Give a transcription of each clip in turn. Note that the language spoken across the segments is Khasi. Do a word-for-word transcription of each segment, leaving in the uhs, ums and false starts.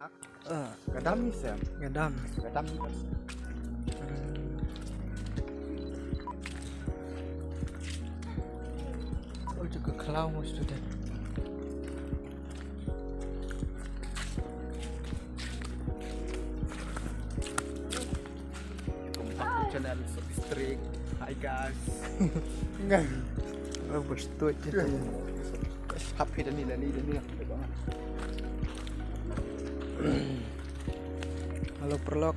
Ah, gadam ni sem. Gadam. Gadam ni. Oh, juga kelau mesti deh. Kompak channel Sopi Strik. Hi guys. Enggak. Oh, berstot je tu. Happy dan ni dan ni dan ni. Hello paralok.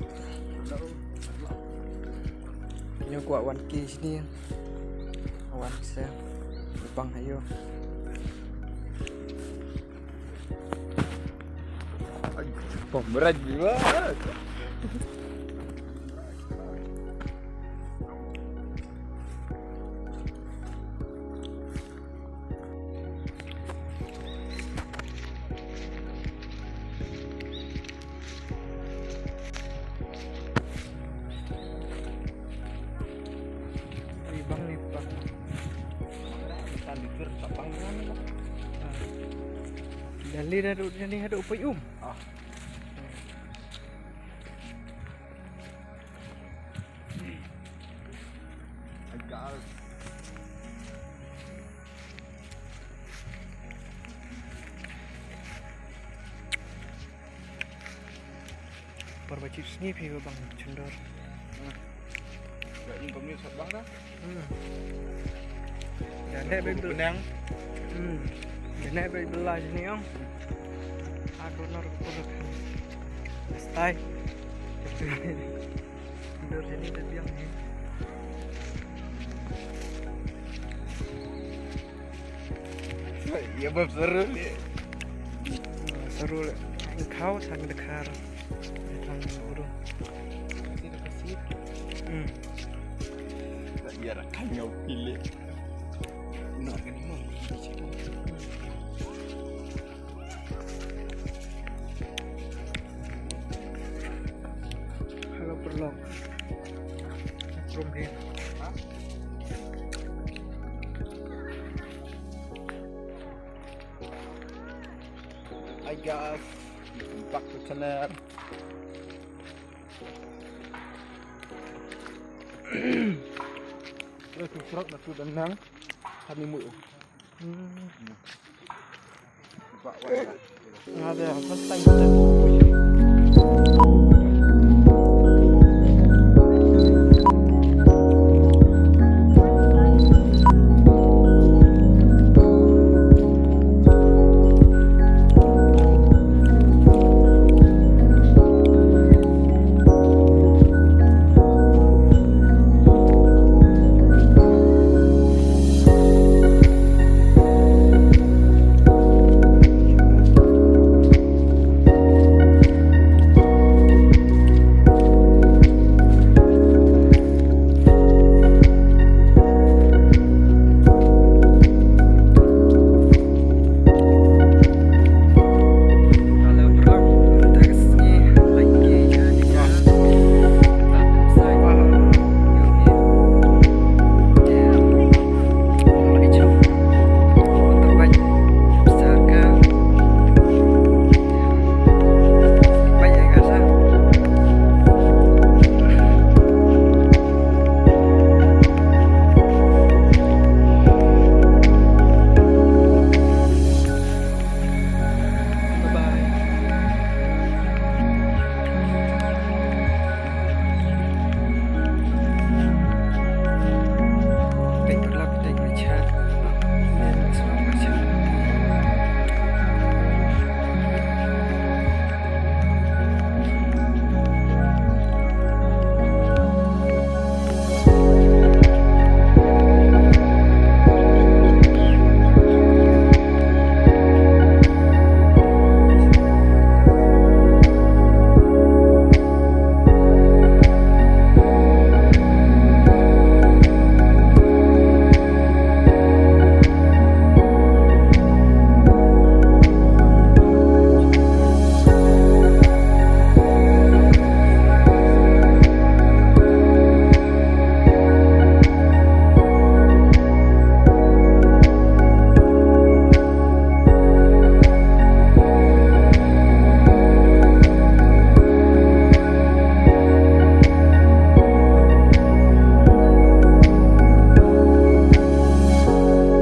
Nyo kwah wan ki sini. Wan sa. Lipang ayo. Pemberat jiwa. Bang ni pak. Kan dikir sapang ni lah. Jali dah duduk jali ada upai um. Ah. Hai guys. Por ba chip sngi phi ba bang chundor. Ga ing kom ni sat bang da. Hmm. Dan dek bai bel- benang. Hmm. Dan dek bai bela sini ong. Aku nor pur. Stai. Chundor sini dah biang ni. Ïa bab seru ni. Seru le. Kau sang dekar. Sang buru. Hmm. Ïa rakan nyau pilih. Nak kena mau. Hello paralok. From here. Hi guys, welcome back to channel. Let's go, frog na tu dan nang. Kami mu. Hmm. Ada first time.